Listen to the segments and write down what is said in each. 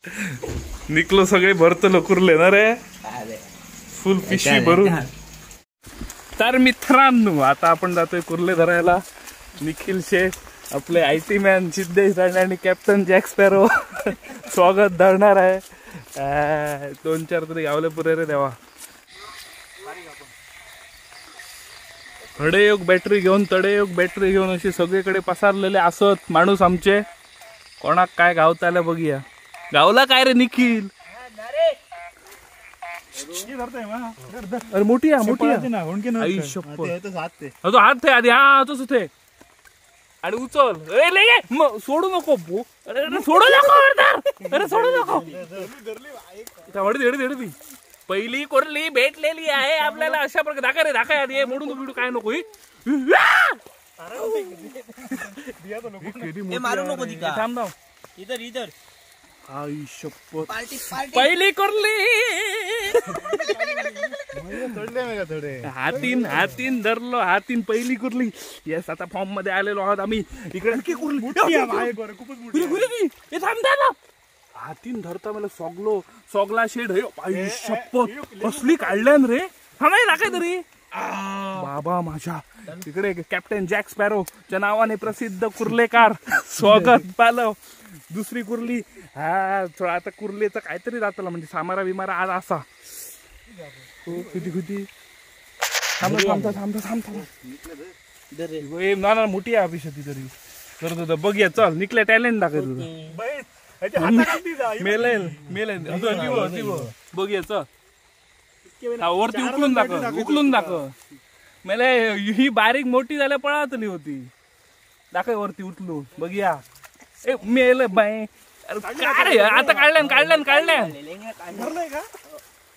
निकलो सगळे भरतलो कुर्ले ना रे, फुल पिशवी भरून. तर मित्रांनो आता आपण जातोय कुर्ले धरायला. निखिल शेठ, आपले IT man Siddhesh Rane आणि कॅप्टन जॅक स्पॅरो स्वागत धरणार आहे. 2-4 तरी गावले पुरे रे देवा. हडे एक बॅटरी घेऊन तडे एक बॅटरी घेऊन अशी सगळीकडे पसारलेले असत माणूस आमचे. कोणाक काय गावताले बघूया. गावला काय रे निखिल? अरे मोठी आहे, मोठी आहे. तो हात थे आधी, हा तोच थे. आणि उचल. अरे सोडू नको, अरे सोडू नको, अरे सोडू नको. हडदी पहिली कोरली भेटलेली आहे आपल्याला. अशा प्रकारे दाखा रे, दाखा आधी. मोडून बिडू काय नको. मारू नको. थांब ना. इधर इधर. आई शपथ, पहिली कुर्ली. हातीन हातीन धरलो, हातीन पहिली कुर्ली. येस, आता फॉर्म मध्ये आलेलो आहोत आम्ही. इकडे आणखी कुर्ली. हातीन धरता मला सोगलो, सोगला शेड. आई शपथ, कसली काढल्यान रे. थांबाय ना काय तरी बाबा माझ्या. तिकडे कॅप्टन जॅक स्पॅरो च्या नावाने प्रसिद्ध कुर्लेकार स्वागत पालव. दुसरी कुर्ली. हा थोडा आता कुर्लेचं काहीतरी जातला, म्हणजे सामारा बिमारा आज असा. किती किती. थांब थांब थांब थांब थांब. ना ना मोठी आहे अभिषेक ती तरी. तर बघूया चल. निकले टॅलेंट दाखव तुझं. मेलेल मेलेल बघूया चल. वरती उकलून दाखव, उकलून दाखव. मला ही बारीक मोठी झाल्या पळातली होती. दाखव वरती उचलून बघूया. ए मेल बाय. अरे आता काढल्यान काढल्यान काढल्यान.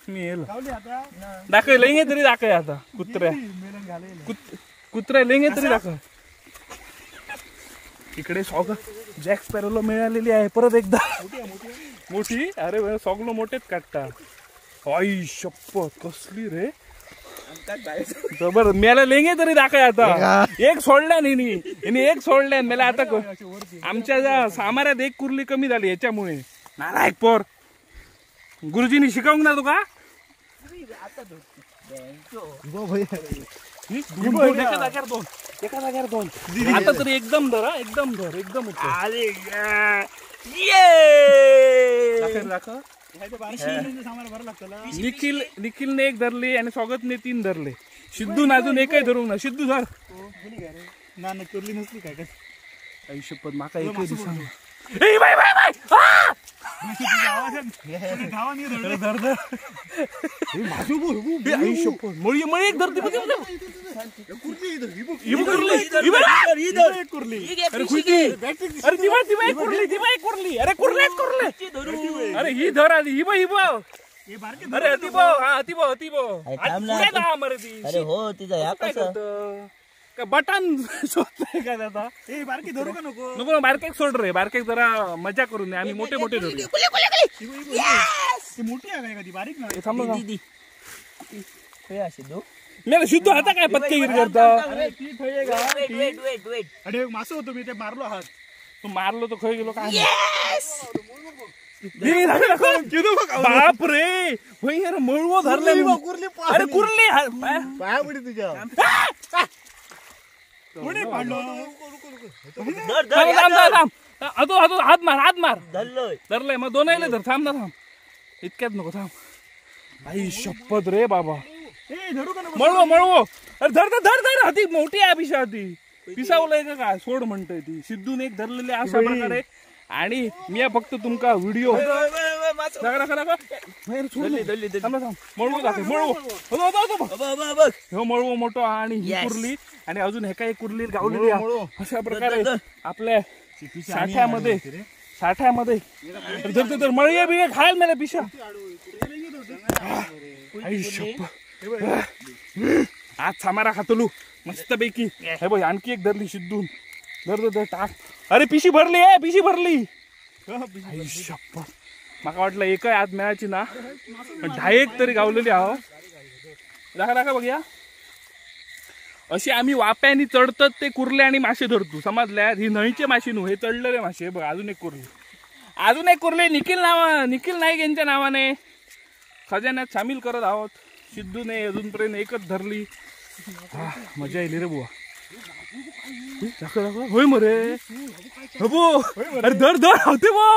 मेल दाखव लेंगे तरी दाखव आता. कुत्र्या कुत्र्या लेंगे तरी दाखव. इकडे सॉग जॅक स्पॅरोला मिळालेली आहे परत एकदा मोठी. अरे सॉगलो मोठेच काढता. आई शपथ कसली रे जबर. मेला लेंगे तरी दाखय आता. एक सोडल्या नाही, एक सोडल्या मेला. आता आमच्या ज्या सामाऱ्यात एक कुर्ली कमी झाली याच्यामुळे. नालायक पोर. गुरुजींनी शिकवून ना तुका. एका जाग्यावर दोन, एका जाग्यावर दोन. आता तरी एकदम धर, एकदम धर, एकदम. दाखव. निखिल, निखिलने एक धरली आणि स्वागतने 3 धरले. सिद्धून अजून एकही धरू ना. सिद्धू धर. आई शपथ माका एकही दिसना. ए बाय बाय बाय. धर धर. आई शपथ मळी मळी एक धरती. अरे दिवा दिवा एक कुर्ली, दिवा एक कुर्ली. अरे कुर्लेच कुर्ले. अरे ही धर आधी, ही बघ ही बघ. अरे अति बघ, हा अति बघ, अति बघ. अरे हो तिचा ह्या कसं काय बटन शोधतोय काय आता. ए बारकी धरू का नको? नको ना, बारकेक सोड रे. बारकेक जरा मजा करून आम्ही मोठे मोठे धरू. ती मोठी आहे का ती बारीक ना? थांब ना. सिद्धू मेला सिद्धू आता काय पत्केगिरी करता. अरे ती थंय का? Wait wait wait. अरे एक मासो होतो मी, ते मारलो हात. तू मारलो तो खय गेलो काय? बाप रे मळवो धरले. अरे कुर्ली पाया पडी तुझ्या. हात मार, हात मार. धरलंय मग दोनही धर. थांब ना थांब, इतक्यात नको थांब. आई शपथ रे बाबा. मळवो मळवो. अरे धर धर धर. हाती मोठी आहे अभिषा. ती पिसावलंय का काय? सोड म्हणतोय ती. सिद्धून एक धरलेली अशा प्रकारे. आणि मी फक्त तुमका व्हिडिओ मळवो दाखव. मळवो हो मळवो मोठो. आणि ही कुर्ली आणि अजून हे काय कुर्ली गावलेली. अशा प्रकारे आपल्या साठ्यामध्ये साठ्यामध्ये धर मळी बिळे खायला मला पिशा. आई शपथ आज सामारा खातलू मस्त पैकी. हे बघ आणखी एक धरली सिद्धून. धर धर टाक. अरे पिशी भरली आहे, पिशी भरली. आई शपथ माका वाटलं एकही आज मिळायची ना, पण 2.5 तरी गावलेली आहो. दाखा दाखा बघूया. अशी आम्ही वाप्यानी चढतात ते कुर्ले आणि मासे धरतो समजल्या. ही न्हंयचे मासे न्हू, हे चढलेले मासे. बघ अजून एक कुर्ली. अजून एक कुर्ली निखिल नावा, निखिल नाईक यांच्या नावाने खजान्यात सामील करत आहोत. सिद्धूने अजूनपर्यंत एकच धरली. मजा येईल रे बुवा. दाखव दाखव. होय मरे हो. अरे धर धर होते बो.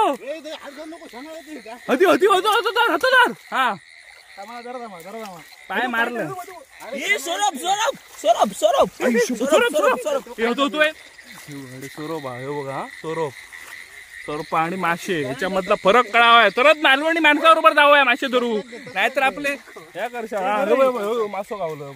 होती होती होतो धर होतो धर. हा पाय मारलं. सौरभ सौरभ सौरभ सौरभ सौरभ सौरभ होतो. सौरभ हे बघा, सौरभ सर्प आणि मासे ह्याच्यामधला फरक कळावा तरच मालवणी माणसाबरोबर जाऊया मासे धरू, नाहीतर आपले ह्या करशा. मासो गावलं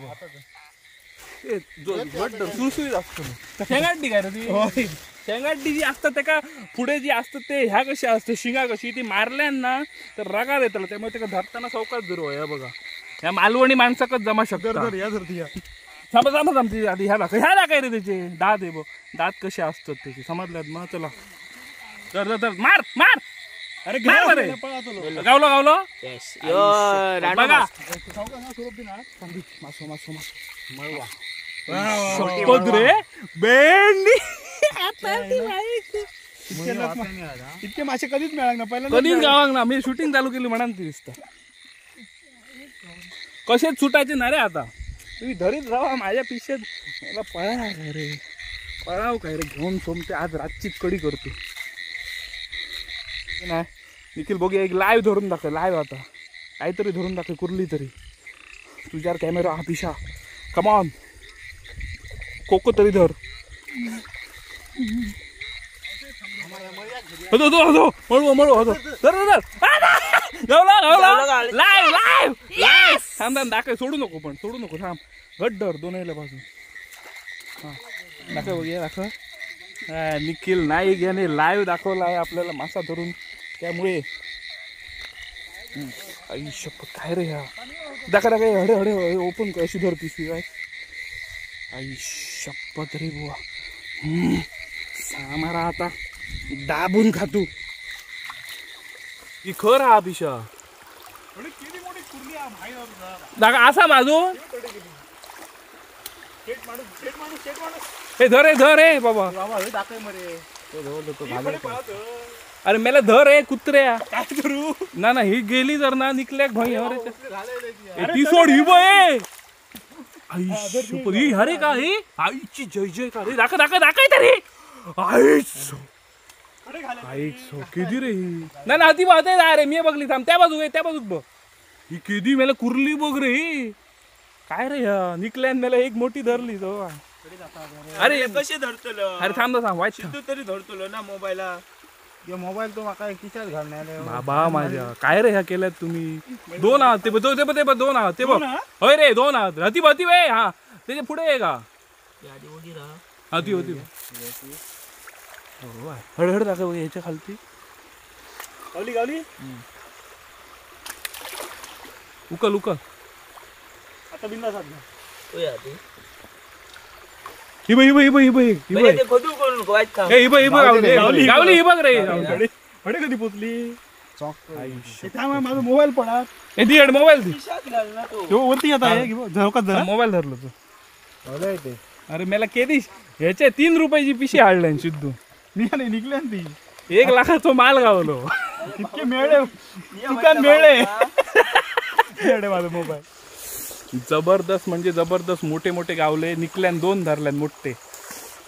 सुळसुळीत असतो. शेंगाड्डी काय रे ती? शेंगाड्डी जी असतात त्याका पुढे जी असतात ते ह्या कशी असते शिंगा कशी ती मारल्यान ना तर रगार येतला, त्यामुळे त्याका धरताना सावकाश धरू. ह्या बघा ह्या मालवणी माणसाकच जमा शकतात. थांबा थांबा थांबते आधी ह्या दाखव, ह्या दाखय रे त्याचे दात आहे बघ, दात कसे असतात त्याचे समजल्यात मग. चला तर तर मार मार. अरे मार रे. गावलो गावलो बघा. मासो मासो मासो रे बेंडी. इतके मासे कधीच मिळाले ना, पहिल्यांदा कधीच गावाक ना. मी शूटिंग चालू केली म्हणान ती दिसता कसेच सुटायचे ना रे. आता तुम्ही धरीत राहा माझ्या पिशेत. मला पळा काय रे, पळाव काय रे घेऊन सोमते. आज रातचीच कडी करतो नाही. निखिल बघूया एक लाईव्ह धरून दाखव. लाईव्ह आता काहीतरी धरून दाखव कुर्ली तरी. तुझ्यावर कॅमेरा हा पिशा. कमॉन कोको तरी धर. होतो होतो मळू मळू होतो. धर धर गावला गावला. Live live live. थांब थांब दाखव, सोडू नको पण सोडू नको. थांब घट धर दोन्हीला बाजून. हां दाखव बघूया दाखव. निखिल नाईक याने लाईव्ह दाखवला आहे आपल्याला मासा धरून, त्यामुळे आई शपथ काय रे ह्या. दाखा दाखव हडे हडे ओपन अशी धर पिशवी काय. आई शपथ रे बुवा. सामारा आता दाबून खातू. ही खर हा पिशा. दाखा असा माझू. हे धर धर रे बाबा. अरे मला धर रे कुत्र्या. काय करू ना ना ही गेली जर ना निकल्याक भई. अरे ती सोड ही बय. आई शपथ ही अरे का ही आईची जय जय का रे. दाखव दाखव दाखव तरी. आई आई किती रे ही. ना ना ती बात आहे रे मी बघली. थांब त्या बाजू त्या बाजूक बघ. ही किती मला कुर्ली बघ रे ही. काय रे ह्या निकल्यान मला एक मोठी धरली तो. अरे कसे धरतलो? अरे थांब थांब वाईट तू तरी धरतलो ना मोबाईला. मोबाईल तो माका खिशात घालणार बाबा माझ्या. काय रे ह्या केल्यात तुम्ही? दोन आहात ते ते दोन आहात ते बघ. होय रे दोन आहात. हती हती वे. हा त्याच्या पुढे आहे का? हती होती. हळहळ दाखव ह्याच्या खालती. गावली गावली. उकल उकल आता बिंदास. ही बघ ही बघ ही बघ ही बघ ही बघ ही बघ ही बघ गावली गावली ही बघ रे. हडे कधी पोचली? माझा मोबाईल पडा. दी मोबाईल दी वरती येत आहे. मोबाईल धरलो तू. अरे मला केदी ह्याच्या 3 रुपयाची पिशी हाडल्या सिद्धू. निघाले निघले ती. 1 लाखाचा माल गावलो. इतके मेळे दुकान मेळे. माझा मोबाईल जबरदस्त म्हणजे जबरदस्त. मोठे मोठे गावले निकल्यान 2 धरल्यान मोठे.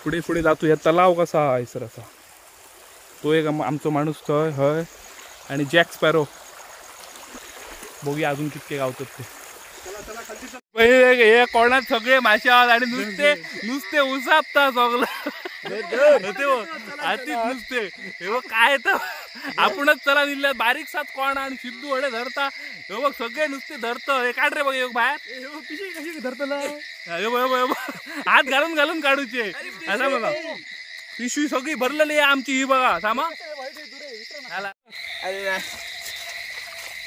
पुढे पुढे जातो. ह्या तलाव कसा आहे सर असा तो एक आमचो माणूस थंय हय. आणि जॅक स्पॅरो बघूया अजून कितके गावतात ते. हे कोणात सगळे मासे आहात आणि नुसते नुसते उसापता सगळं अतीच नुसते. हे बघ काय तर आपणच चला दिल्या बारीक सात कोण आणि सिद्धू हडे धरता. हे बघ सगळे नुसते धरत. हे काढ रे बघ एक बाहेर. कशी धरतला हात घालून घालून काढूचे असं बघा. पिशवी सगळी भरलेली आहे आमची. ही बघा सामा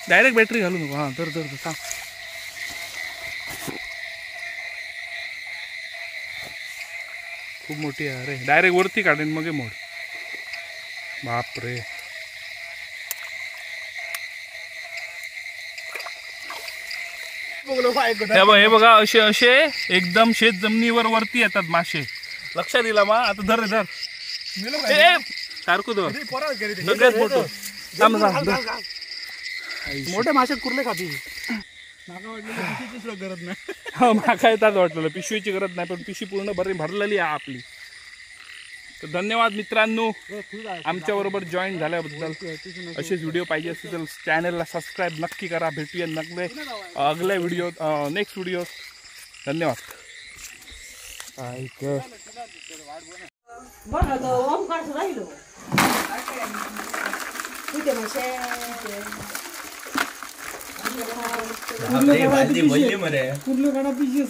डायरेक्ट बॅटरी घालू नको. हा तर तर सांग. खूप मोठी आहे अरे. डायरेक्ट वरती काढेन मग मोड. बापरे हे बघा असे असे एकदम शेत जमिनीवर वरती येतात मासे. लक्षात दिला मा. आता धर धर. सारखो दवर सगळ्यात मोठो. थांब थांब. मोठे मासे कुर्ले खाती. गरज नाही. हा माका येतात वाटलेलं पिशवीची गरज नाही, पण पिशवी पूर्ण बरी भरलेली आहे आपली. तर धन्यवाद मित्रांनो आमच्या बरोबर जॉईन झाल्याबद्दल. असेच व्हिडिओ पाहिजे असतील तर चॅनलला सबस्क्राईब नक्की करा. भेटूया नगले अगल्या व्हिडिओ, नेक्स्ट व्हिडिओ. धन्यवाद. ऐक कुर्ले काढा पिशी.